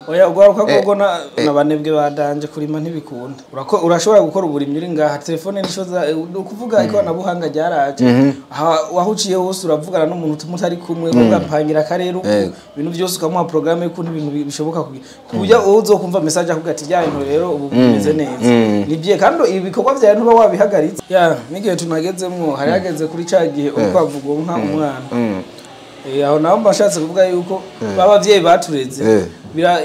Oya, ugwaruka gogo na banebwe badanje. Kurima ntibikunda. Urashobora gukora uburimyi uri ngaha, telefone nico ukuvuga ikoranabuhanga ryaraje. Aho uciye hose uravugana n'umuntu mutari kumwe, ugapangira akarere uku, ibintu byose ukamuha programme y'ukuntu ibintu bishoboka kugira, ku buryo wowe uzokumva message akubwira ati: "Bya bintu rero ubu bimeze neza." Nibye kandi ibikorwa vyawe ntuba wabihagaritse. Ya n'igihe tunagezemwo, hari hageze kuri ca gihe uriko avuga nka umwana. Aho naho mbashatse kuvuga yuko b'abavyeyi batureze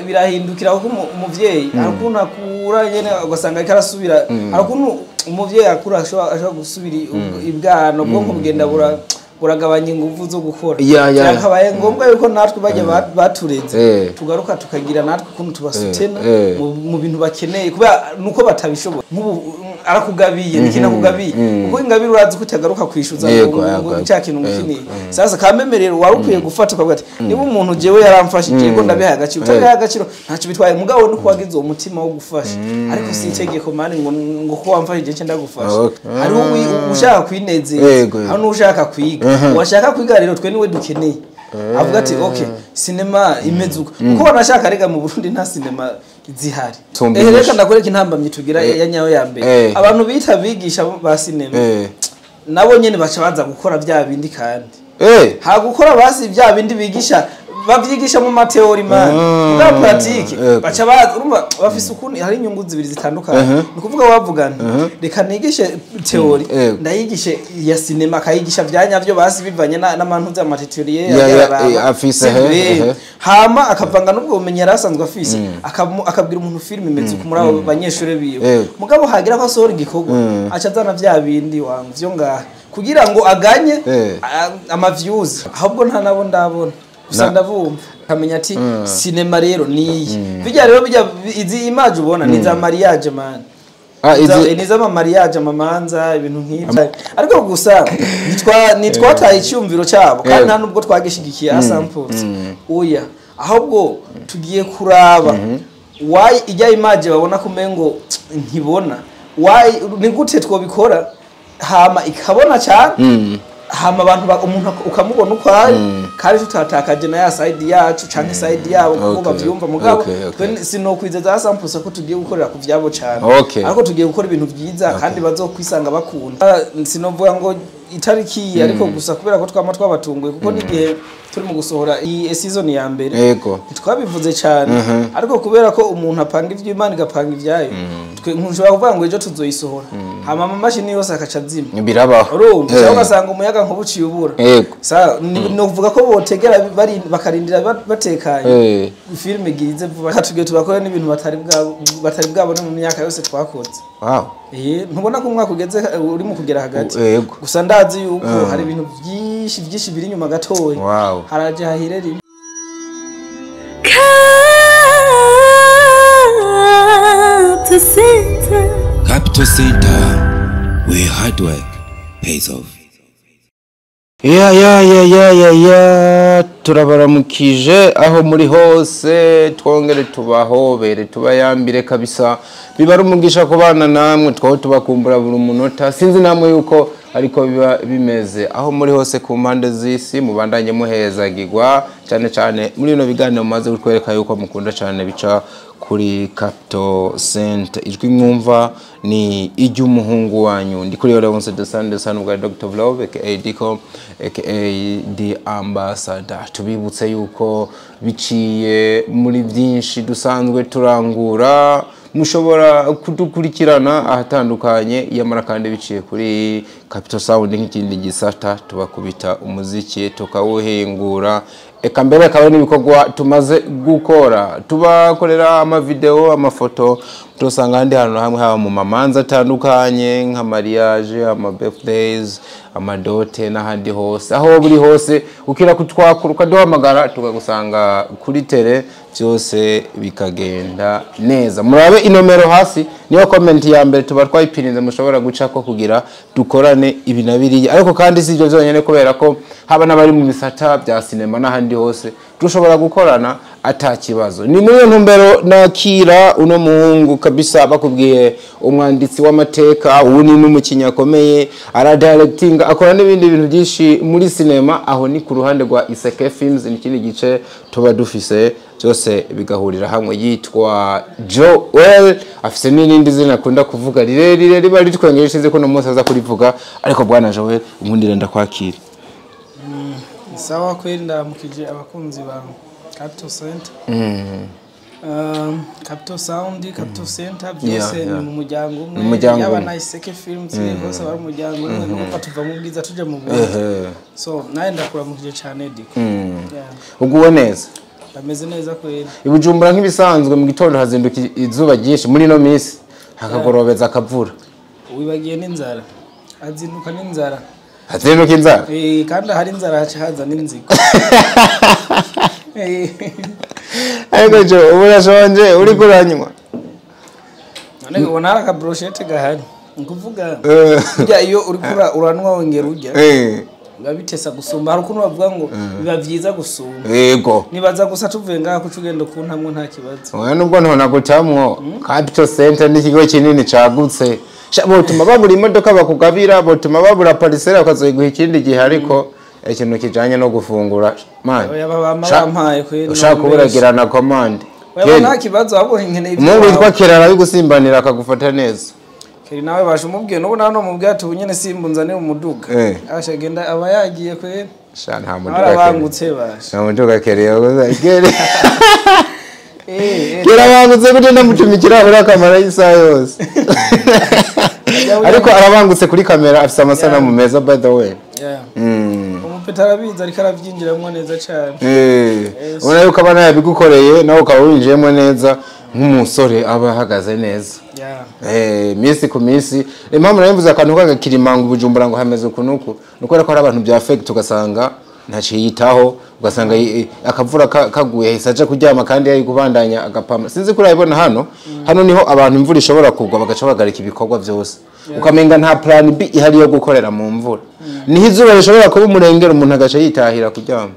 birahindukira, kuko umuvyeyi hari ukuntu akura nyene ugasanga ariko arasubira, hari ukuntu umuvyeyi akura ashobora gusubira ibwana, ubwonko bugenda buragabanya inguvu zo gukora. Byakabaye ngombwa yuko natwe bajya batureze tugaruka tukagira natwe ukuntu tubasutena mu bintu bakeneye, kubera nuko batabishoboye. Nk'ubu arakugabiye, ni ikintu akugabiye, kuko ingabire urazi ko utagaruka kwishyuza ngo cya kintu ngukiniye. Sasa kameme rero wari ukwiye gufata ukavuga ati: "Niba umuntu jewe yaramfashije, ko ndabihaye agaciro." Utabihaye agaciro ntacyo bitwaye, mugabo nuko wagize uwo mutima wo gufasha. Ariko si itegeko man ngo ko wamfashije nce ndagufasha. Hariho ushaka kwinezeza, hari n'ushaka kwiga. Uwashaka kwiga rero twe niwe dukeneye, avuga ati: "Okay, sinema imeze uko." Kuko banashaka rega mu Burundi nta sinema zihari. Tumva Reka inyishu. ndakwereka intambamyi tugira ya nyayo ya mbere. Abantu bita abigisha ba sinema nabo nyene baca baza gukora bya bindi, kandi ha gukora basi bya bindi bigisha, bavyigisha mu ma théories man, bwa pratique baca baza. Urumva bafise ukuntu hari inyungu zibiri zitandukanye. Ni ukuvuga wavuga nti: "Reka nigishe théorie, ndayigishe ya sinema," akayigisha vya nyavyo basi bivanye n'amantu z'ama tutoriel Afise, hama akavanga n'ubwo bumenyi yari asanzwe afise, akabwira umuntu filime imeze uku muri abo banyeshuri biwe. Mugabo hagira ko asohora igikorwa, aca azana vya bindi wangu vyo ngaha kugira ngo aganye ama views. Ahubwo nta nabo ndabona gusa ndabumva akamenya ati: "Sinema rero niyi." Bijya rero bijya izi image ubona ni za mariage man. Ah, Ni z'ama mariage, amamanza, ibintu nk'ibyo. Ariko gusa ntitwataye icyumviro cyabo, kandi nta nubwo twagishigikiye asamputse. Oya, ahubwo tugiye kuraba why ijya image babona ko umengo ntibona, why, ni gute twobikora hama ikabona cyane, hama abantu umuntu ukamubona uko ari, kandi tutatakaje na ya side yacu canke side yabo, kuko bavyumva. Mugabo twe sinokwizeza asamputse ko tugiye gukorera ku vyabo cyane, ariko tugiye gukora ibintu vyiza kandi bazokwisanga bakunda. Sinovuga ngo itariki iyi, ariko gusa kubera ko twama twabatunguye, kuko n'igihe turi mu gusohora iyi season ya mbere ntitwabivuze cyane, ariko kubera ko umuntu apanga ivy'Imana igapanga ivyayo, twe ntushobora kuvuga ngo ejo tuzoyisohora, hama amamashini yose akaca azima. Birabaho. Urumva, cyangwa ugasanga umuyaga nkuba uciye ubura. Sa ni ukuvuga ko botegera bakarindira batekanye. Filime igize vuba tugiye tubakore n'ibintu batari bwabone mu myaka yose twakoze. Ntubona ko umwaka ugeze uri mu kugera hagati? Yego. Gusa ndazi yuko hari ibintu byinshi byinshi biri inyuma gatoya. Haraje hahire rimwe. Capital Center. Capital Center, where hard work pays off. Ya, turabaramukije aho muri hose, twongere tubahobere, tubayambire kabisa. Biba ari umugisha kubana namwe, twaho tubakumbura buri munota. Sinzi namwe yuko ariko biba bimeze aho muri hose ku mpande z'isi. Mubandanye muhezagirwa cyane cyane muri bino biganiro mumaze kutwereka yuko mukunda cyane bica kuri Capital Center. Ijwi mwumva ni iry'umuhungu wanyu, ndi kuri Leonce de San de San bwa Dr. Vlove aka Diko aka The Ambassador. Tubibutse yuko biciye muri byinshi dusanzwe turangura, mushobora kudukurikirana ahatandukanye yamara, kandi biciye kuri Capital Sound nk'ikindi gisata tubakubita umuziki tukawuhingura, eka mbere akaba n'ibikorwa tumaze gukora, tubakorera amavideo, amafoto tusanga ahandi hantu hamwe, haba mu mamanza atandukanye nka mariage, ama birthdays, ama dot n'ahandi hose. Aho buri hose ukira kutwakura, ukaduhamagara, tukagusanga kuri tele, byose bikagenda neza. Murabe inomero hasi, niyo comment ya mbere tuba twayipirinze, mushobora gucako kugira dukorane ibi na biriya. Ariko kandi si ibyo byonyine, kubera ko haba n'abari mu bisata bya sinema n'ahandi hose dushobora gukorana. ata kibazo. Ni muri iyo ntumbero nakira uno muhungu kabisa, bakubwiye umwanditsi w'amateka, ubu ni n'umukinnyi akomeye, aradirectinga, akora n'ibindi bintu byinshi muri sinema. Aho ni ku ruhande rwa Iseke Films, ni ikindi gice tuba dufise, byose bigahurira hamwe. Yitwa Joel, afise n'irindi zina akunda kuvuga rirerire riba ritwengeje, sinzi ko uno munsi aza kurivuga. Ariko bwana Joel, unkundira ndakwakira. Sawa kweli, ndaramukije abakunzi ba Capital Center, Capital Sound, Capital Center, byose ni mu muryango umwe. Mu muryango yaba umwe. na Iseke Films, bose bari mu muryango umwe, nuko tuva mu bwiza tuja mu bundi. So nawe ndakuramukije cyane, Diko. Yeah. Uguwe neza? Ndameze neza kweli. I Bujumbura nk'ibisanzwe mu gitondo hazinduka izuba ryinshi, muri ino minsi hakagorobeza akavura. Wibagiye n'inzara, azinduka n'inzara. Hazinduka inzara. Kandi ahari inzara haca haza n'inzigo. Ariko jo, ubu urashonje, uriko uranywa? None ubona hari akabroshete gahari, ni ukuvuga burya iyo uriko uranwa wongera urya, biba bitesa gusumba. Hari ukuntu bavuga ngo biba byiza gusumba. Nibaza gusa tuvuye ngaha kuca ugenda kuntamwo, nta kibazo. Oya, nubwo ntona gutamwo, Capital Center ni ikigo kinini cagutse. Sha, botuma babura imodoka bakugabira, botuma babura parcelle bakazoyiguha ikindi gihe, ariko ikintu kijanye no gufungura, man. Oya, baba bampaye kweli. Ushaka kuburagirana commande. Oya, nta kibazo, ahubwo nkeneye ibyo. Umuhungu witwa Kerara arabigusimbanira akagufata neza. Keri nawe basha umubwiye, n'ubu nawe nomubwiye ati ubu nyene simba unzanire umuduga. Asha genda, aba yagiye kweli. Sha, nta Nawe muduga Keri. arabangutse basha. Nta muduga Keri yaguze. Keri. Kera abangutse gute? Ndamutumikira akamara isaha yose. Ariko arabangutse kuri kamera, afise amasanamu meza, by the way. Yeah. Umupeta arabizi, ariko arabyinjiramwo neza cane. Ubona yuko abana yabigukoreye, nawe ukaba winjiyemo neza nk'umusore aba ahagaze neza. Minsi ku minsi, impamvu nari mvuze akantu k'agakirimanga Bujumbura ngo hameze uku nuku, ni ukubera ko hari abantu bya affect, ugasanga ntacyo yitaho, ugasanga akavura kaguye ahise aja kuryama kandi yari kubandanya agapama. Sinzi ko urabibona hano, hano niho abantu imvura ishobora kugwa bagaca bahagarika ibikorwa byose, ukamenga nta plan B ihari yo gukorera mu mvura. Niho izuba rishobora kuba umurengera, umuntu agaca yitahira kuryama.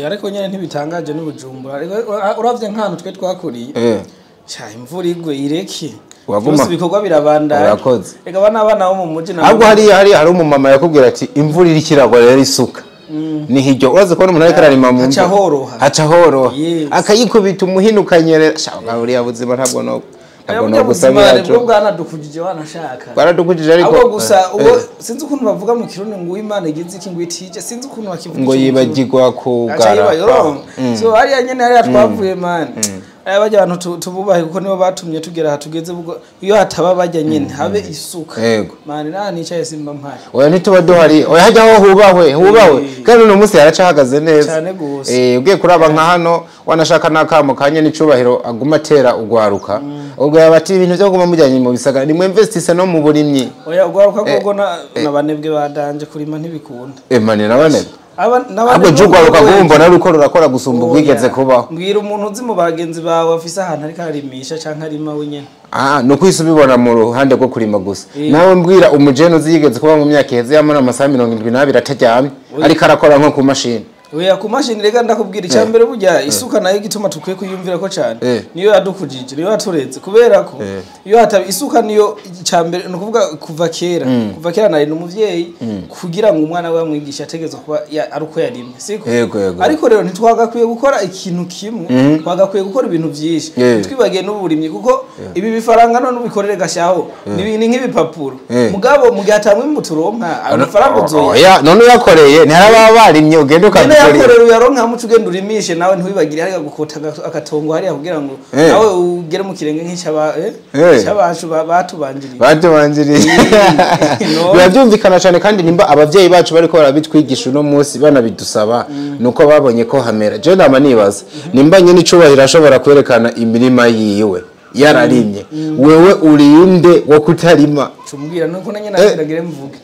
Ariko nyene ntibitangaje ni Bujumbura. Ariko uravye nk'ahantu twe twakuriye, sha, imvura igwe ireke, Waguma. byose ibikorwa birabandanya. Urakoze. Reka bana, abana bo mu muji nabo. Ahubwo hariya hariya hari umumama yakubwira ati imvura iriko iragwa rero isuka ni hiryo, urazi kubona umuntu ariko ararima mu Haca mvura. horoha. Haca horoha. Yes. Akayikubita umuhini ukanyerera. Sha, buriya buzima ntabwo no Oya, ntabwo burya no buzima gusabira. nibwo bwanadukujije wanashaka. Baradukujije ariko Ahubwo gusa ubwo sinzi ukuntu bavuga mu Kirundi ngo Uwimana igize iki ngo itije, sinzi ukuntu bakivuga ngo ico mu Kirundi. yibagirwa Aca kugara. yibagira. So hariya nyene, hariya twavuye, man, hariya bajya abantu tububahe kuko nibo batumye tugera aha tugeze. Ubwo iyo hataba bajya nyene habe isuka, man, naha nicaye simba mpari. Oya, ntituba duhari. Oya, hajya aho hubahwe, hubahwe. Kandi uno munsi yaracahagaze neza. Cane gose. Ugiye kuraba nka hano, wanashaka n'akamo kanye n'icubahiro aguma atera ugwaruka, ubwo yaba ati ibintu byo kuguma mujyanye mu bisagara, nimwe investise no mu burimyi. Oya, ugwaruka gogo na banebwe badanje, kurima ntibikunda. Emane nabane. Aba Ahubwo je ugwaruka gumbona ruko rurakora gusumba ubwigeze kubaho. Mbwira umuntu uzi mu bagenzi bawe afise ahantu ariko ararimisha canke arima wenyene. Ah, ni ukwisi ubibona mu ruhande rwo kurima gusa. Nawe mbwira umujene uzi yigeze kuba mu myaka iheze yamara amasaha 72 ataryamye, ariko arakora nko ku mashini. Oya, ku mashini, reka ndakubwira icya mbere, burya isuka nayo igituma tukwiye kuyumvira ko cyane, niyo yadukujije, niyo yatureze, kubera ko iyo hataba isuka, niyo icya mbere, ni ukuvuga kuva kera nari umuvyeyi, kugira ngo umwana we amwigishe ategerezwa kuba ari uko yarimye, siko? Yego, yego. Ariko rero ntitwagakwiye gukora ikintu kimwe, twagakwiye gukora ibintu byinshi. Twibagiye n'uburimyi, kuko ibi bifaranga none ubikorere gashaho ni nk'ibipapuro. Mugabo mu gihe atamwe imbuto uronka, amafaranga uzoya Oya, none uyakoreye ntiharaba barimye ugenda Nyene ukabikorera. Yakorera uyaronka, muco ugenda urimishe, nawe ntiwibagire hariya gukota akatongo hariya kugira ngo nawe ugere mu kirenge nk'icyaba cy'abacu batubanjiriye. Batubanjiriye. No. Biba byumvikana cyane, kandi nimba abavyeyi bacu bariko barabitwigisha uno munsi banabidusaba, nuko babonye ko hamera. Je nama nibaza nimba nyine icubahiro ashobora kwerekana imirima yiwe yararimye, wewe urinde wo kutarima? Cumbwira nuko nanye nagire mvuge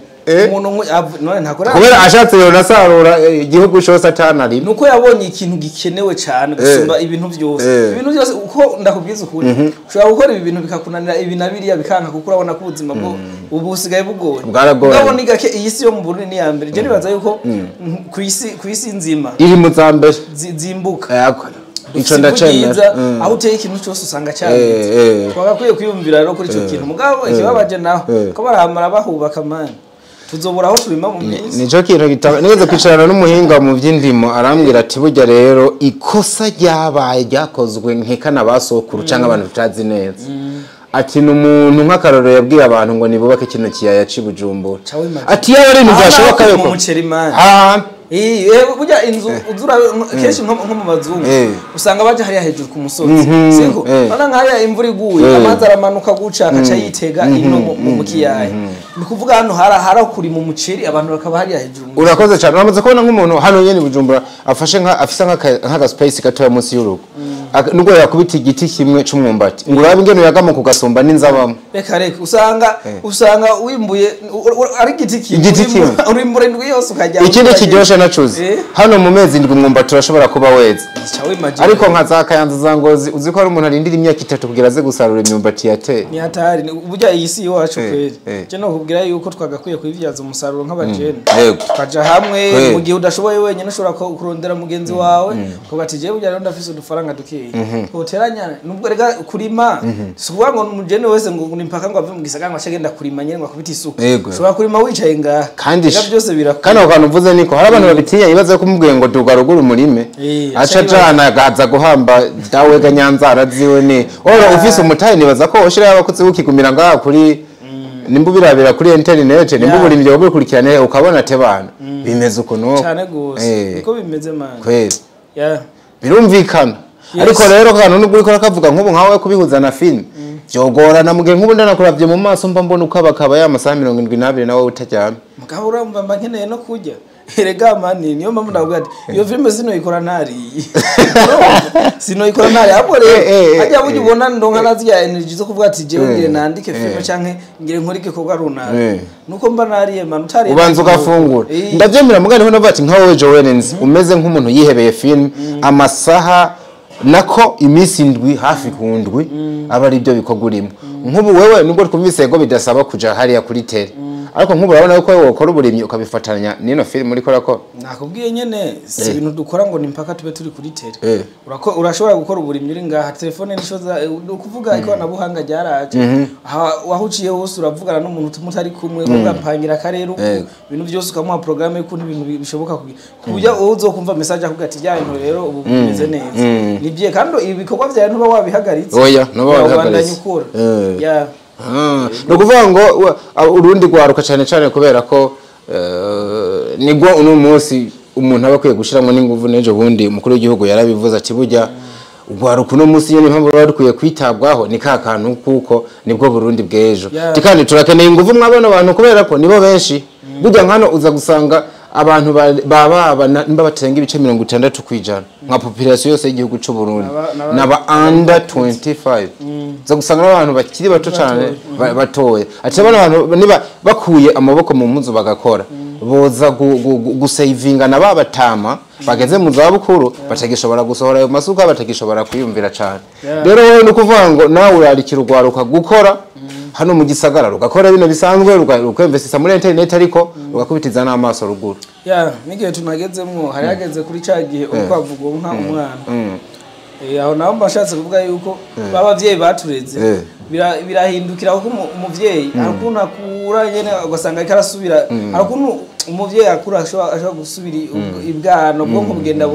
umuntu none ntakora. Kubera ashatse yonasarura igihugu cose atanarima. Nuko yabonye ikintu gikenewe cyane gusumba ibintu byose. Ibintu byose, uko ndakubwiza ukuri, ushobora gukora ibi bintu bikakunanira, ibi na biriya bikanka, kuko urabona ko ubuzima bwo ubu busigaye bugoye. Bwaragoye. Mugabo ni gake, iyi si yo mu Burundi ni iya mbere. Je nibaza yuko ku isi nzima iri mu za mbere zimbuka. Yego. Ico ndacemera. Aho uteye ikintu cyose usanga cyabitse. Twagakwiye kwiyumvira rero kuri ico kintu. Mugabo ikibabaje naho ko barahamara bahubaka man. Tuzobura aho turima mu minsi. Nico kintu gitaba nigeze kwicarana n'umuhinga mu by'indimo arambwira ati burya rero ikosa ryabaye ryakozwe nkekana basokuru cyangwa abantu tutazi neza. Ati n'umuntu nk'akarorero yabwiye abantu ngo nibubake kino kiyaya c'i Bujumbura. Ati yaba ari ibintu byashoboka yuko burya inzu uzura kenshi nko mu bazungu usanga baje hariya hejuru ku musozi siko bana nkariya imvura iguye amazi aramanuka guca akaca yitega ino mu kiyaya. Ni kuvuga hano hara kuri mu muceri abantu bakaba hariya hejuru. Urakoze cyane. Uramaze kubona nk'umuntu hano nyene Bujumbura afashe nka afisa nka space gatoya munsi y'urugo nubwo yakubita igiti kimwe c'umwumbati ngo urabe ingene yagama kugasumba n'inzabamo. Reka usanga wimbuye ari igiti kimwe urimbura indwi yose ukajya. Ikindi kiryoshe nacuze hano mu mezi indwi umwumbati urashobora kuba weze. Ariko nka za Kayanza za Ngozi uzi ko hari umuntu arindira imyaka 3 kugira aze gusarura imyumbati yateye. Ni hatari burya iyi si iwacu kweri. Je no kubwira yuko twagakwiye kuyivyaza umusaruro nk'abajene tukaja hamwe. Mu gihe udashoboye wenyine ushobora kurondera mugenzi wawe ukavuga ati jewe burya rero ndafise udufaranga dukeya twoteranya. Nubwo rega kurima si ukuvuga ngo umujene wese ngo ni mpaka ngo ave mu gisagara ngo ace agenda kurima nyene ngo akubite isuka. Ushobora kurima wicaye ngaha kandi byose birakora. Kandi ako kantu uvuze niko hari abantu babitinya ibaza ko umubwiye ngo duga ruguru umurime aca ajana agaza guhamba dawe ga nyanzara ziwe ni ora ufise umutahe nibaza ko ushira abakozi ukigumira ngaha kuri nimba birabira kuri internet nimba uburimyi bwo ukabona ate bana bimeze uko no cyane gose niko bimeze man kwezi birumvikana. Ariko rero kantu nubwo uriko rakavuga nk'ubu nkawe kubihuza na film byogorana mugihe nk'ubu ndanakuravye mu maso mba mbona uko abakaba ya masaha 72 nawe utaryamye. Mugabo urumva mba nkeneye no kurya. Erega mani niyo mpamvu ndavuga ati iyo film sinoyikora ntariye. Sinoyikora ntariye ahubwo rero hajya burya ubona ndonka naziya energy zo kuvuga ati jewe ngire nandike film canke ngire nkore igikorwa runaka. Nuko mba nariye man utariye ubanza ugafungura. Ndavyemera mugani ho navuga ati nka wewe Joel nzi umeze nk'umuntu yihebeye film amasaha nako iminsi indwi hafi kundwi aba ari byo bikorwa urimo. Nk'ubu wewe nubwo twumvise ngo bidasaba kuja hariya kuri tele ariko nk'ubu urabona yuko wewe ukora uburimyi ukabifatanya n'ino film uriko urakora. Nakubwiye nyene si ibintu dukora ngo ni mpaka tube turi kuri tele. Urashobora gukora uburimyi uri ngaha telefone nisho ukuvuga ikoranabuhanga ryaraje aho uciye hose uravugana n'umuntu mutari kumwe ugapangira akarere ibintu byose ukamuha programme y'ukuntu ibintu bishoboka kuburyo wowe uzokumva message akubwira ati bya bintu rero ubu bimeze neza. Nibye kandi ibikorwa byawe ntuba wabihagaritse. Oya ntuba wabihagaritse. No kuvuga ngo urundi rwaruka cyane cyane kubera ko nibwo uno munsi umuntu aba akwiye gushiramo n'inguvu n'ejo bundi umukuru w'igihugu yarabivuze ati burya urwaruka uno munsi nyene impamvu ruba rukwiye kwitabwaho ni ka kantu kuko nibwo Burundi bw'ejo. Kandi turakeneye inguvu mwabona abantu kubera ko nibo benshi. Burya nkano uza gusanga abantu baba nimba batenga ibice 60% nka population yose y'igihugu cy'u Burundi naba under 25. Uza gusanga abantu bakiri bato cyane batoye. Ati abantu niba bakuye amaboko mu mpuzu bagakora boza gusavinga na babatama bageze mu zabukuru batagishobora gusohora ayo masuka batagishobora kwiyumvira cyane. Rero wowe nukuvuga ngo nawe urarikira urwaruka gukora hano mu gisagara rugakora bino bisanzwe rukwemvesisa muri internet ariko rugakubitiza n'amaso ruguru. N'igihe tunagezemwo hari hageze kuri ca gihe urukwavu nka umwana. Aho naho mbashatse kuvuga yuko babavyeyi batureze birahindukira kuko umuvyeyi arukuntu akura nyene ugasanga ariko arasubira arukuntu umuvyeyi akura ashobora gusubira ibwano bwonko bugenda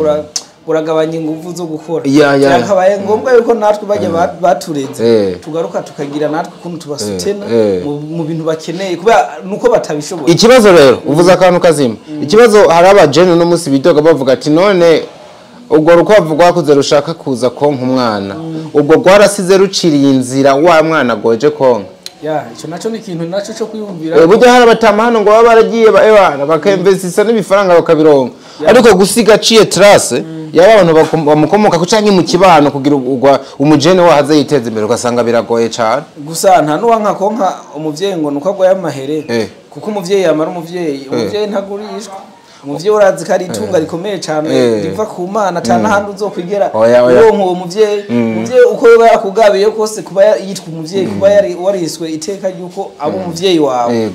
buragabanya inguvu zo gukora. Byakabaye ngombwa yuko natwe bajya batureze tugaruka tukagira natwe ukuntu tubasutena mu bintu bakeneye kubera nuko batabishoboye. Ikibazo rero uvuze akantu kazima. Ikibazo hari abajene no munsi bidoga bavuga ati none ubwo rukwavu rwakuze rushaka kuza konka umwana ubwo rwarasize ruciriye inzira wa mwana goje konka. Ico naco ni ikintu naco cyo kwiyumvira. Burya hari abatama hano ngo baba baragiye ebana bakemvesisa n'ibifaranga bakabironka ariko gusiga aciye trace yaba abantu bamukomoka kucanke mu kibano kugira umujene wahaze yiteze imbere ugasanga biragoye cyane. Gusa nta nuwanka konka umuvyeyi ngo nuko agwaye amahere kuko umuvyeyi yamara umuvyeyi ntagurishwa. Umuvyeyi urazi ko ari itunga rikomeye cyane riva ku Mana atana handi uzokwigera uronka uwo muvyeyi. Umuvyeyi uko yoba yakugabiye kose kuba yitwa umuvyeyi kuba yari wariswe iteka ryuko abo umuvyeyi wawe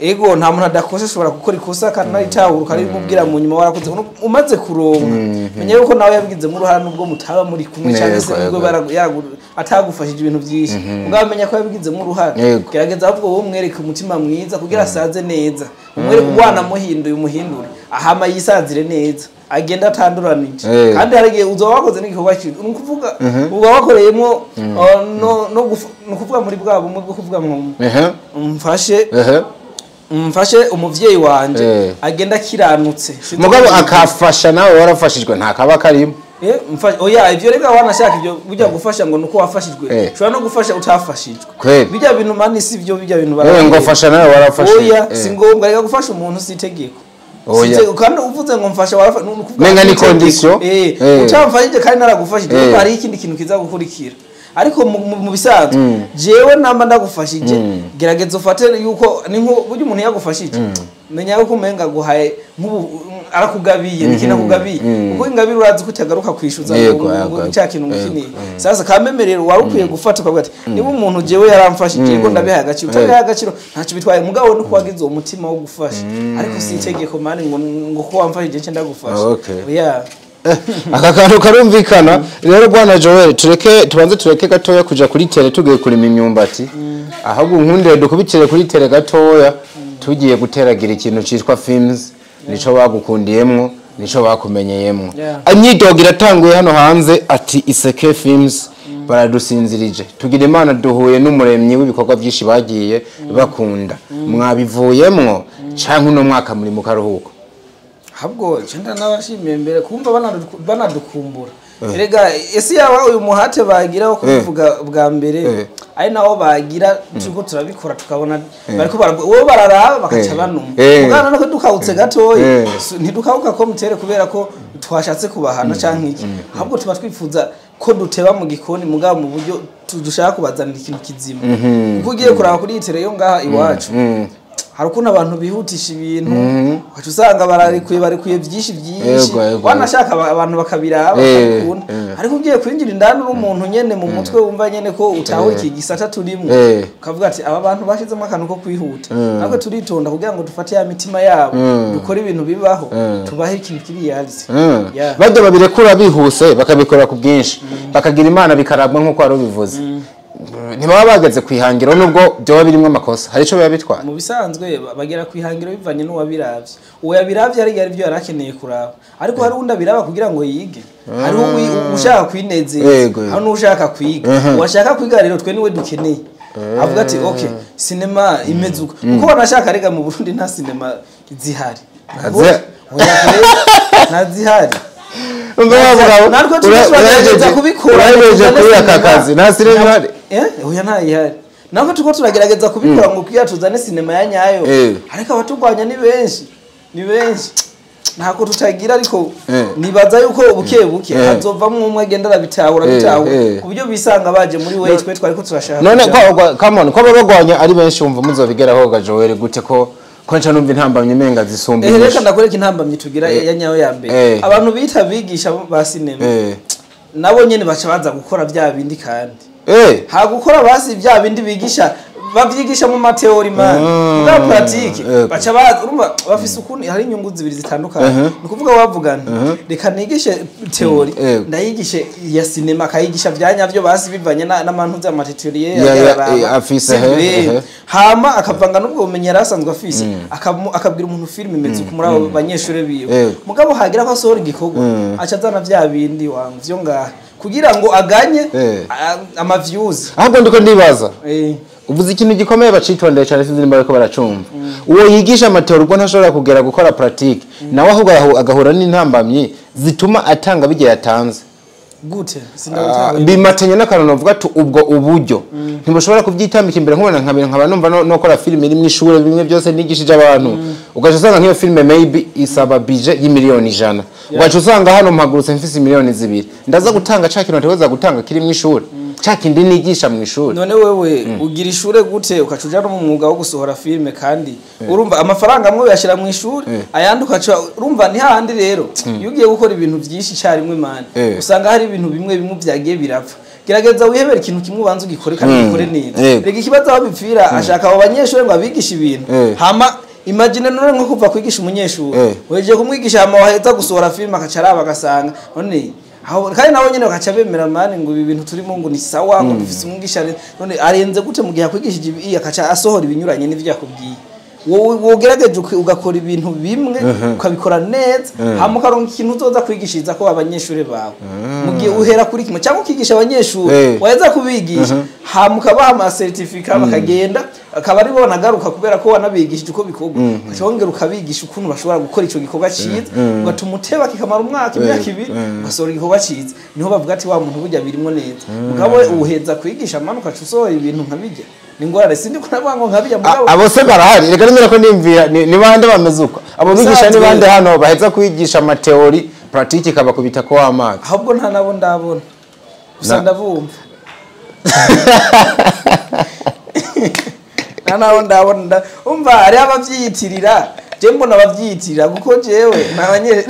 Ego, nta muntu adakosha, ashobora gukora ikosa kandi naritahura ukaribimubwira mu nyuma warakoze. Umaze kuronka, menya yuko nawe yabigizemo uruhara nubwo mutaba muri kumwe cyangwa se nubwo atagufashije ibintu byinshi, mugabo menya ko yabigizemo uruhara. Gerageza ahubwo wowe umwereke umutima mwiza kugira asaze neza, umwereke wanamuhinduye, umuhindure ahama yisazire neza, agenda atanduranije. Kandi hari igihe uzoba wakoze n'igikorwa kibi, ni ukuvuga uba wakoreyemo no ni ukuvuga muri bwa bumwe bwo kuvuga ngo mfashe mfashe umuvyeyi wanje agenda akiranutse. Mugabo akafasha nawe warafashijwe nta kaba karimo. Oya, ivyo rega wanashaka ivyo burya gufasha ngo nuko wafashijwe, ushobora no gufasha utafashijwe. Kweli. Bijya bintu mani si byo, bijya bintu ngo fasha nawe warafashijwe. Oya, si ngombwa rega gufasha umuntu, si itegeko. Oya. Si itegeko, kandi uvuze ngo mfasha warafa ni ukuvuga Menga ni itegeko. condition. Utamfashije kandi naragufashije, kuko hari ikindi kintu kiza gukurikira. Ariko mu bisanzwe jewe namba ndagufashije, gerageza ufate yuko ni nko burya umuntu yagufashije, menya yuko umenga guhaye nk'ubu arakugabiye, ni ikintu akugabiye, kuko ingabire urazi ko utagaruka kwishyuza ngo cya kintu ngukiniye. Sasa kameme rero wari ukwiye gufata ukavuga ati niba umuntu jewe yaramfashije ko ndabihaye agaciro, utabihaye agaciro ntacyo bitwaye, mugabo ni uko wagize uwo mutima wo gufasha. Ariko si itegeko mani ngo ko wamfashije nce ndagufasha. Oya. Aka kantu karumvikana rero. Bwana Joel, tureke tubanze tureke gatoya kuja kuri terrain tugiye kurima imyumbati, ahubwo nkundire dukubitire kuri terrain gatoya tugiye guteragira ikintu citwa films, nico bagukundiyemwo, nico bakumenyeyemwo. Imyidogo iratanguye hano hanze ati Iseke Films baradusinzirije, tugira Imana duhuye n'umuremyi w'ibikorwa byinshi bagiye bakunda. Mwabivuyemwo canke uno mwaka muri mu karuhuko? Ahubwo cenda n'abashimiye mbere kumva banadukumbura. Erega ese yaba uyu muhate bagira wo kubivuga bwa mbere, ari nawo bagira turiko turabikora, tukabona bariko wowe bararaba bakaca banuma. Mugana nuko dukawutse gatoya, ntidukawuka ko mutere kubera ko twashatse kubahana canke iki, ahubwo tuba twifuza ko duteba mu gikoni, mugabo mu buryo dushaka kubazanira ikintu kizima. Kuko ugiye kuraba kuri iyi terrain yo ngaha iwacu, hari ukuntu abantu bihutisha ibintu, ugaca usanga bararekuye, barekuye byinshi byinshi, Yego, yego. wanashaka abantu bakabiraba bakabikunda. Ariko ugiye kwinjira indani uri umuntu nyene mu mutwe wumva nyene ko utahura iki gisata turimo, ukavuga ati aba bantu bashizemo akantu ko kwihuta. Natwe turitonda kugira ngo dufate ya mitima yabo, dukore ibintu bibaho, tubahe ikintu kiri reality. Yeah. Bajya babirekura bihuse, bakabikora ku bwinshi, bakagira Imana bikarabwa nk'uko wari ubivuze, ntibaba bageze ku ihangiro nubwo byoba birimo amakosa, hari icyo biba bitwaye? Mu bisanzwe bagera ku ihangiro bivanye n'uwabiravye. Uwo yabiravye hari ibyo yari akeneye kuraba, ariko hari uwundi abiraba kugira ngo yige, hariho ushaka kwinezeza, hari n'ushaka kwiga. Uwashaka kwiga rero twe niwe dukeneye, avuga ati okay, sinema imeze uko, kuko banashaka rega mu Burundi nta sinema zihari. Oya, ntazihari. Umva wa mugabo, Natwe turagerageza kubikora. Urahejeje kuri aka kazi nta sinema ihari. Oya, ntayihari. Nako tuko turagerageza kubikora ngo kugira tuzane sinema ya nyayo, ariko abaturwanya ni benshi, ni benshi, ntako tutagira, ariko nibaza yuko buke buke hazovamwo umwe agenda arabitahura, bitahura, ku buryo bisanga baje muri we twe twariko turashaka None kuja. Come on, ko babagwanya ari benshi, wumva muzobigeraho ga Joel gute, ko nca numva intambamyi umenga zisumba Reka inyinshi? ndakwereka intambamyi tugira ya nyayo ya mbere. Abantu bita abigisha ba sinema, nabo nyene baca baza gukora vya bindi, kandi ha gukora basi vya bindi bigisha, bavyigisha mu ma théories man, bwa pratique, baca baza urumva bafise ukuntu hari inyungu zibiri zitandukanye. Ni ukuvuga bavuga nti reka nigishe théorie, ndayigishe ya sinema, akayigisha vya nyavyo basi bivanye n'amantu y'ama tutoriel Afise, hama akavanga n'ubwo bumenyi yari asanzwe afise, akabwira umuntu filime imeze uku muri abo banyeshure biwe. Mugabo hagira ko asohora igikorwa, aca azana vya bindi wangu vyo ngaha kugira ngo aganye ama views. Ahubwo ndiko ndibaza, uvuze ikintu gikomeye, bacitondeye cyane, sinzi nimba bariko baracumva. Uwo yigisha ama théories ubwo ntashobora kugera gukora pratique nawe, ahubwo agahura n'intambamyi zituma atanga bigiye yatanze. Gute? Bimatanye n'akantu novuga ati ubwo uburyo ntibushobora kubyitambika imbere, nkubona nkaba numva nokora filime iri mw'ishure, bimwe byose nigishije abantu, ugaca usanga nk'iyo filime maybe isaba budget y'100 miliyoni, ugaca usanga hano mpagurutse mfise 2 miliyoni, ndaza gutanga ca kintu ntegerezwa gutanga kiri mw'ishure, ca kindi nigisha mw'ishure. None wewe ugira ishure gute ukaca uja no mu mwuga wo gusohora filime? Kandi urumva amafaranga amwe uyashira mu ishuri, ayandi ukaca urumva ni hahandi. Rero iyo ugiye gukora ibintu byinshi icyarimwe mani, usanga hari ibintu bimwe bimwe byagiye birapfa. Gerageza wihebere ikintu kimwe, ubanze ugikore kandi ugikore neza. Yego. Rega ikibazo aho bipfira, ashaka abo banyeshuri ngo abigishe ibintu. Hama imagine none nko kuva kwigisha umunyeshuri, weje kumwigisha, hama waheza gusohora filime akaca araba agasanga none aho, kandi nabo nyene bakaca bemera mani ngo ibi bintu turimo ngo ni sawa, ngo dufise umwigisha none arenze gute mu gihe akwigishije ibi, akaca asohora ibinyuranye n'ivyo yakubwiye? Wowe wogerageje ugakora ibintu bimwe ukabikora neza, hama ukaronka ikintu uzoza kwigishiriza ko abanyeshuri bawe, mu gihe uhera kuri kimwe, cyangwa ukigisha abanyeshuri, waheza kubigisha hama ukabaha ama certificat, bakagenda akaba ari bo banagaruka kubera ko wanabigishije uko bikorwa, ugaca wongera ukabigisha ukuntu bashobora gukora ico gikorwa ciza, ugatuma uteba kikamara umwaka, imyaka 2, ugasohora igikorwa ciza. Niho bavuga ati wa muntu burya birimwo neza. Mugabo uheza kwigisha amana ugaca usohora ibintu nka bijya, ni ingorane. Sindi ko navuga ngo nkabijya, mugabo Abo se barahari? Reka nemera ko nimvira ni bande bameze uko abo bigisha? Ni bande hano baheza kwigisha ama théorie, pratique ikabakubita ko amazi? Ahubwo nta nabo ndabona, gusa ndabumva. Nta nabo ndabona. Umva, hariho abavyiyitirira, je mbona abavyiyitirira, kuko jewe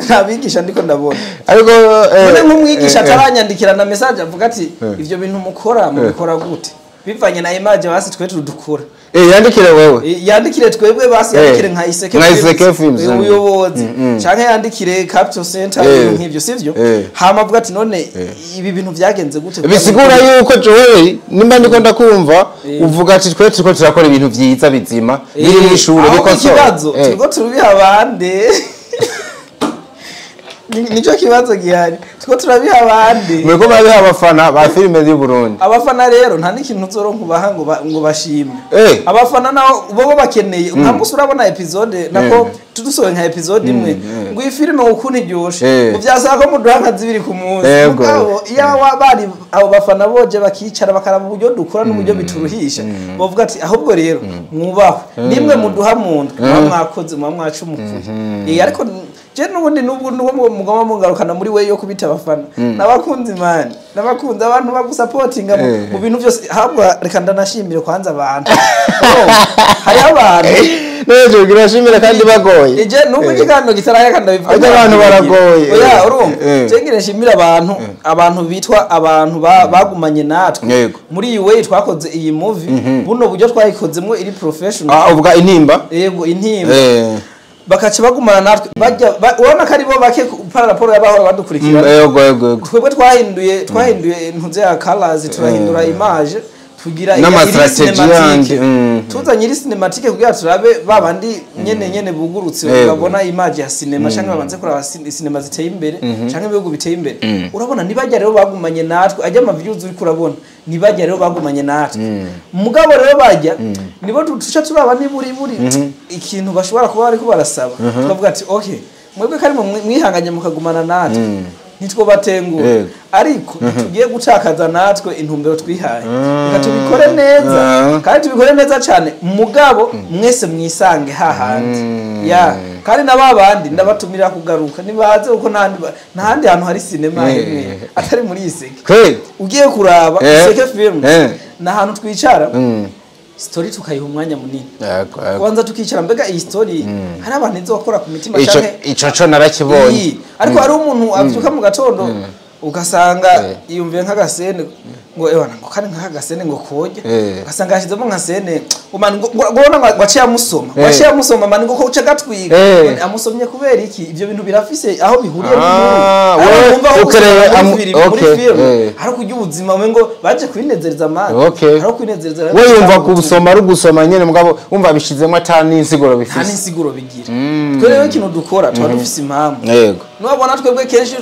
nta bigisha ndiko ndabona. Ariko None nk'umwigisha ataranyandikira na message avuga ati ivyo bintu mukora mubikora gute, bivanye na image basi twe tudukora. Yandikire wewe. Yandikire twebwe basi, yandikire nka Iseke Nka Films, Iseke Films, ubuyobozi, canke yandikire Capital Center, ibintu nk'ivyo, sivyo? Hama avuga ati none ibi bintu vyagenze gute? Bisigura yuko Joel, nimba ndiko ndakumva, uvuga ati twe turiko turakora ibintu vyiza bizima biri mu ishure Ahubwo bikosora. ikibazo turiko turabiha abandi. Nico kibazo gihari, turiko turabiha abandi. Muriko murabiha abafana ba filime y'u Burundi. Abafana rero nta n'ikintu uzoronka ubaha ngo bashime. Abafana naho bobo bakeneye nka musi urabona episode nako tudusohoye nka episode imwe, ngo iyi filime ukuntu iryoshe, ngo vyasaba ko muduha nka zibiri ku munsi. Mugabo iyo bari abo bafana boje bakicara bakaraba uburyo dukora n'uburyo bituruhisha, bavuga ati ahubwo rero mwubahwe, nimwe muduha mu ndwi muba mwakoze, muba mwacumukuye. Ariko je n'ubundi n'ubwo n'ubwo mugoma mungarukana muri we yo kubita abafana n'abakunzi mani, n'abakunzi, abantu bagusapotinga mu bintu byose. Ahubwo reka ndanashimire kwanza abantu. Oh, hariho abantu None urashimira kandi bagoye. Ije nubwo ikiganiro gitaraya kandi ndabivuga. Ariko abantu baragoye. Oya, urumva, je ngira nshimire abantu bitwa abantu bagumanye natwe muri iyi way twakoze iyi movie, buno buryo twayikozemo iri professional. Ah, uvuga Intimba? Yego, Intimba. Bakaca bagumana natwe bajya urabona ko ari bo bake par rapport y'abahora badukurikirana. Yego yego yego Twebwe twahinduye ntuze ya colors, turahindura image, tugira N'ama iri strategy cinématique. yandi, Tuzanye iri cinématique kugira turabe babandi nyene nyene bugurutse, babona image ya cinéma canke babanze kuraba cinéma ziteye imbere canke ibihugu biteye imbere. Urabona nibajya rero bagumanye natwe, ajya ama views uri kurabona, nibajya rero bagumanye natwe. Mugabo rero bajya nibo tuca turaba niburi buri ikintu bashobora kuba bariko barasaba, tukavuga ati okay, mwebwe kari mwihanganye mukagumana natwe, nitwo batengura, ariko tugiye gutakaza natwe intumbero twihaye. Reka tubikore neza kandi tubikore neza cyane, mugabo mwese mwisange hahandi ya. Kandi na babandi ndabatumira kugaruka, nibaze, kuko ntahandi hantu hari sinema hemwe atari muri Iseke. Kweli. Ugiye kuraba Iseke Film, ni ahantu twicara, story tukayiha umwanya munini, Yego, yego. kubanza tukicara, mbega iyi story hari abantu izokora ku mitima Ico canke ico co narakibonye. Iyi. Ariko hari umuntu avyuka mu gatondo ugasanga yiyumviye nk'aga scène, ngo ewana, ngo kandi nk'aka scène ngo koje, ugasanga yashyizemo nka scène umani ngo ubona ngo aciye amusoma, ngo aciye amusoma mani, ngo ko uca gatwiga. None amusomye kubera iki? Ibyo bintu birafise aho bihuriye Ah, n'inkuru. wewe Ariko wumva aho ukereye gusoma muri film, muri film hari kurya ubuzima, we ngo baje kwinezereza amani, hari kwinezereza. We yumva gusoma ari ugusoma nyene, mugabo wumva bishizemo ata n'insiguro Nta bifise. n'insiguro bigira. Twe rero ikintu dukora tuba dufise impamvu. Nubabona twebwe kenshi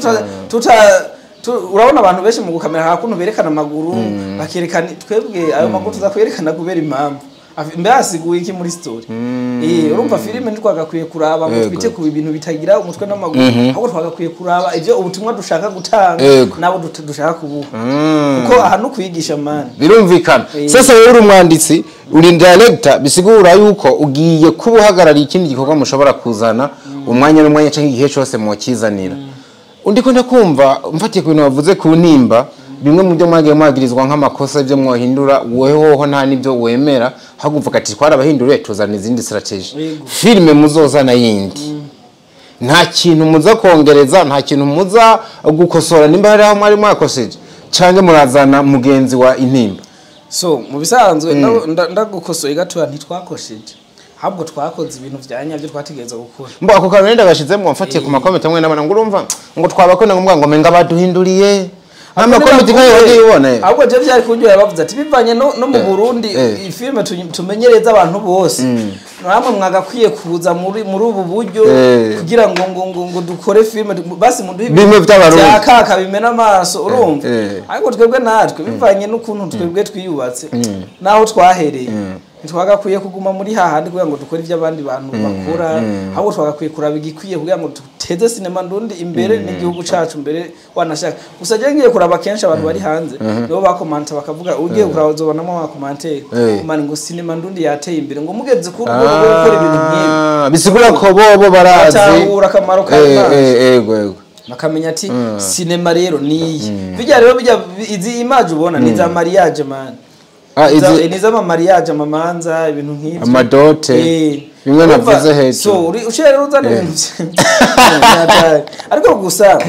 urabona abantu benshi mu gukamera hari ukuntu berekana amaguru, bakerekana, twebwe ayo maguru tuza kwerekana kubera impamvu. Mbe hasiguye iki muri story? Urumva filime ntitwagakwiye kuraba ngo twite ku bintu bitagira umutwe n'amaguru, ahubwo twagakwiye kuraba ibyo ubutumwa dushaka gutanga nabo dushaka kubuha, kuko aha no kwigisha mani. Birumvikana. Sasa wowe uri umwanditsi, uri director, bisigura yuko ugiye kuba uhagarariye ikindi gikorwa mushobora kuzana umwanya n'umwanya cyangwa igihe cyose mwakizanira. Undi ko ndakumva mfatiye ku bintu wavuze ku Ntimba, bimwe mu byo mwagiye mwagirizwa nk'amakosa ibyo mwohindura, wowe hoho nta n'ibyo wemera, ahubwo uvuga ati twarabahinduriye, tuzana izindi strategy. Filime muzozana yindi, nta kintu muza kongereza, nta kintu muza gukosora nimba hari aho mwari mwakoseje. Canke murazana mugenzi wa Intimba? So mu bisanzwe ndagukosoye gatoya, ntitwakosheje, ahubwo twakoze ibintu vya nyabyo twategereza gukora. Mbo ako kantu nenda gashizemwo, mfatiye ku ma comments amwe n'abana ngo urumva ngo twabakona ngo menga baduhinduriye n'ama comments nkayo wagiye ubona. Ahubwo je vyari kunjyohera bavuze ati bivanye no mu Burundi, filime tumenyereza abantu bose, namwe mwagakwiye kuza muri ubu buryo kugira ngo dukore filime, basi muduhe Bimwe vy'Abarundi. vya kaka bimena amaso, urumva. Ariko twebwe natwe, bivanye n'ukuntu twebwe twiyubatse naho twahereye, ntitwagakwiye kuguma muri hahandi kugira ngo dukore ibyo abandi bantu bakora, ahubwo twagakwiye kuraba igikwiye kugira ngo duteze sinema ndundi imbere n'igihugu cacu mbere wanashaka. Gusa je ngiye kuraba, kenshi abantu bari hanze nibo bakomanta, bakavuga, ugiye kuraba uzobonamo ama commentaires mani ngo sinema ndundi yateye imbere, ngo mugeze ku rwego rwo gukora ibintu nk'ibi. Ah, bisigura ko bobo barazi Batahura akamaro ka image. Ego. Bakamenya ati sinema rero niyi, bijya rero bijya izi image ubona ni za mariage man. Ah, izi Ni z'ama mariage, amamanza, ibintu nk'ibyo. Ama dot, bimwe Urumva, navuze hejuru. So uciye rero uzana ibintu ariko gusa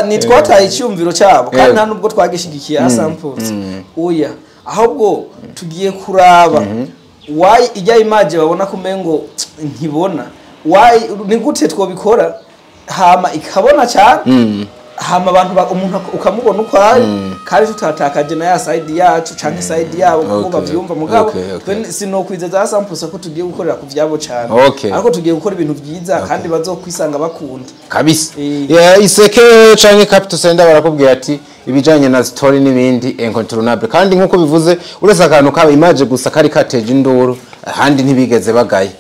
ntitwataye icyumviro cyabo, kandi nta nubwo twagishigikiye asamples, oya, ahubwo tugiye kuraba why ijya image babona ko umengo ntibona, why, ni gute twobikora hama ikabona cyane, hama abantu umuntu ukamubona uko ari, kandi tutatakaje na ya side yacu canke side yabo kuko bavyumva. Mugabo twe sinokwizeza samples ko tugiye gukorera ku vyabo cyane, ariko tugiye gukora ibintu vyiza kandi bazokwisanga bakunda. Kabisa. Yeah, Iseke canke Capital Center barakubwira ati ibijanye na story n'ibindi incontournable, kandi nkuko bivuze, uretse akantu kaba image gusa kari kateje induru, ahandi ntibigeze bagaye.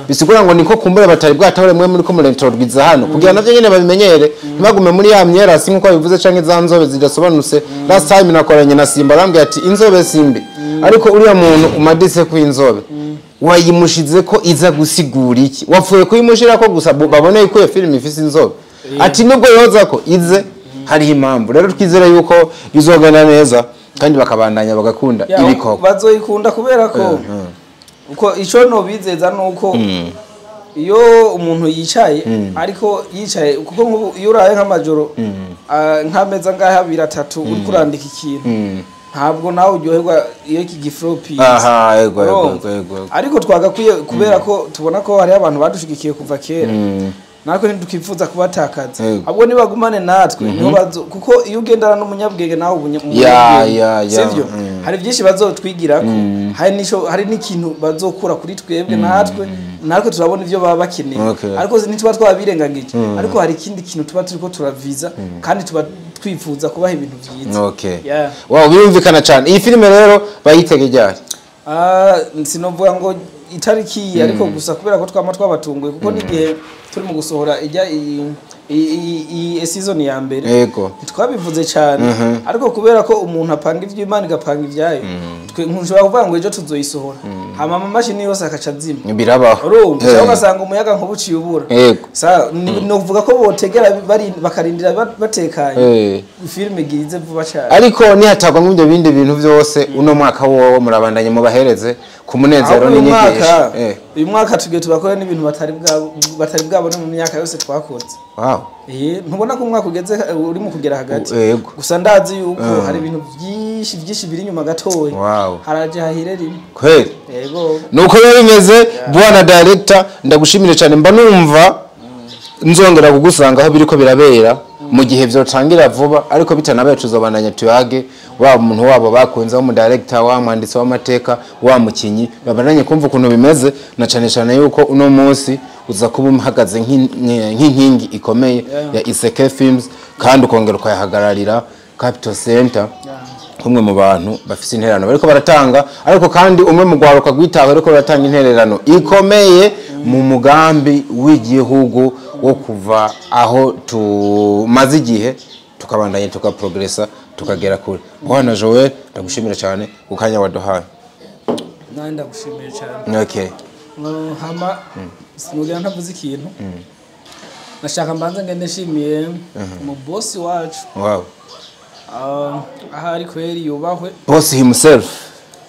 Bisigura ngo niko kumbura batari bwatahore mwe muri ko murentorwiza hano kugira navyo nyene babimenyere, ntibagume muri ya myerasi nkuko babivuze, canke za nzobe zidasobanutse. Last time nakoranye na Simba, arambwira ati inzobe simbi, ariko uriya muntu umadise ku inzobe wayimushize ko iza gusigura iki? Wapfuye kuyimushira ko gusa babone ko iyo filime ifise inzobe? Ati nubwo yoza ko ize hariho impamvu. Rero twizere yuko bizogenda neza kandi bakabandanya bagakunda ibikorwa. Bazoyikunda kubera ko uko ico nobizeza nuko iyo umuntu yicaye, ariko yicaye kuko nk'ubu iyo uraye nk'amajoro nk'ameza ngaho abiri atatu uriko urandika ikintu, ntabwo nawe uryoherwa iyo iki gifropi. Aha, ego. Ariko twagakwiye, kubera ko tubona ko hariho abantu badushigikiye kuva kera, natwe ntitukifuza kubatakaza. Ahubwo nibagumane natwe niho bazo, kuko iyo ugendana n'umunyabwenge nawe uba umunyabwenge, sivyo? Hari byinshi bazotwigirako, hari nico, hari n'ikintu bazokura kuri twebwe, natwe turabona ivyo baba bakeneye. Ariko ntituba twabirengagije, ariko hari ikindi kintu tuba turiko turaviza, kandi tuba twifuza kubaha ibintu vyiza. Wow, birumvikana cyane. Iyi filime rero bayitege ryari? Ah, sinovuga ngo itariki iyi, ariko gusa kubera ko twama twabatunguye, kuko n'igihe turi mu gusohora ijya iyi season ya mbere ntitwabivuze cyane, ariko kubera ko umuntu apanga ivyo, Imana igapanga ivyayo, twe ntushobora kuvuga ngo ejo tuzoyisohora, hama amamashini yose akaca azima. Birabaho. Urumva, cyangwa ugasanga umuyaga nkuba uciye ubura. Sa novuga ko botegera bakarindira batekanye, filime igirize vuba cyane. Ariko nihatagwa nk'ibyo bindi bintu byose, uno mwaka wowo murabandanye mubahereze ku munezero Ahubwo uyu n'inyigisho. mwaka, uyu mwaka tugiye tubakore n'ibintu batari bwabone mu myaka yose twakoze. Ntubona ko umwaka ugeze uri mu kugera hagati? Yego. Gusa ndazi yuko hari ibintu byinshi byinshi biri inyuma gatoya. Haraje hahire rimwe. Kweli. Yego. Nuko biba bimeze, bwana director, ndagushimire cyane. Mba numva nzongera kugusanga aho biriko birabera mu gihe vyotangira vuba, ariko bitanabaye tuzobandanya tuyage wa muntu wabo bakunze, wo mu director, wa mwanditsi w'amateka, wa mukinyi, babandanye kumva ukuntu bimeze, na cane cane yuko uno munsi uza kuba uhagaze nk'inkingi ikomeye ya Iseke Films, kandi ukongera ukayahagararira Capital Center kumwe mu bantu bafise intererano bariko baratanga, ariko kandi umwe mu gwaruka gwitaho ariko baratanga intererano ikomeye mu mugambi w'igihugu wo kuva aho tumaze igihe, tukabandanya tukaprogresa, tukagera kure. Bwana Joel, ndagushimira cyane ku kanya waduhaye. Nawe ndagushimiye cyane. Hama sinubwira ntavuze ikintu, nashaka mbanze ngende nshimiye mu bosi wacu. Ah, ahari kweri yubahwe. Boss himself.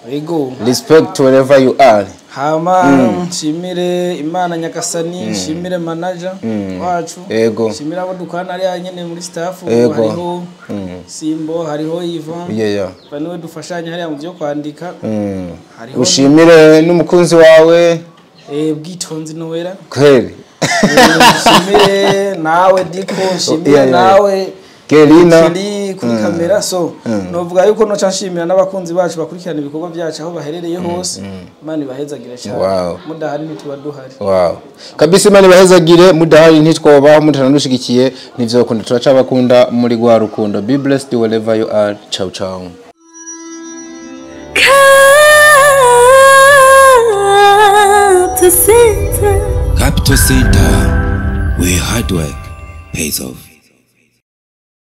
Yego. Respect wherever you are. Hama nshimire Imana Nyagasani, nshimire manager wacu. Yego. Nshimire abo dukorana hariya nyene muri staff. Yego. Hariho Simbo, hariho Ivan. Yeah. Niwe dufashanya hariya mu byo kwandika. Hariho Ushimire n'umukunzi wawe. Bwitonzi Noella. Kweli. Nshimire nawe Diko, nshimire Yeah. nawe Kelina. Kelly kuri kamera. So novuga yuko noca nshimira n'abakunzi bacu bakurikirana ibikorwa byacu aho baherereye hose. Imana ibahezagire cyane. Wow. Mudahari ntituba duhari. Wow. Kabisa, Imana ibahezagire. Mudahari ntitwobaho, mutanadushigikiye ntivyokunda. Turacabakunda muri rwa rukundo. Be blessed wherever you are. Ciao ciao. Capital Center. Capital Center, where hard work pays off.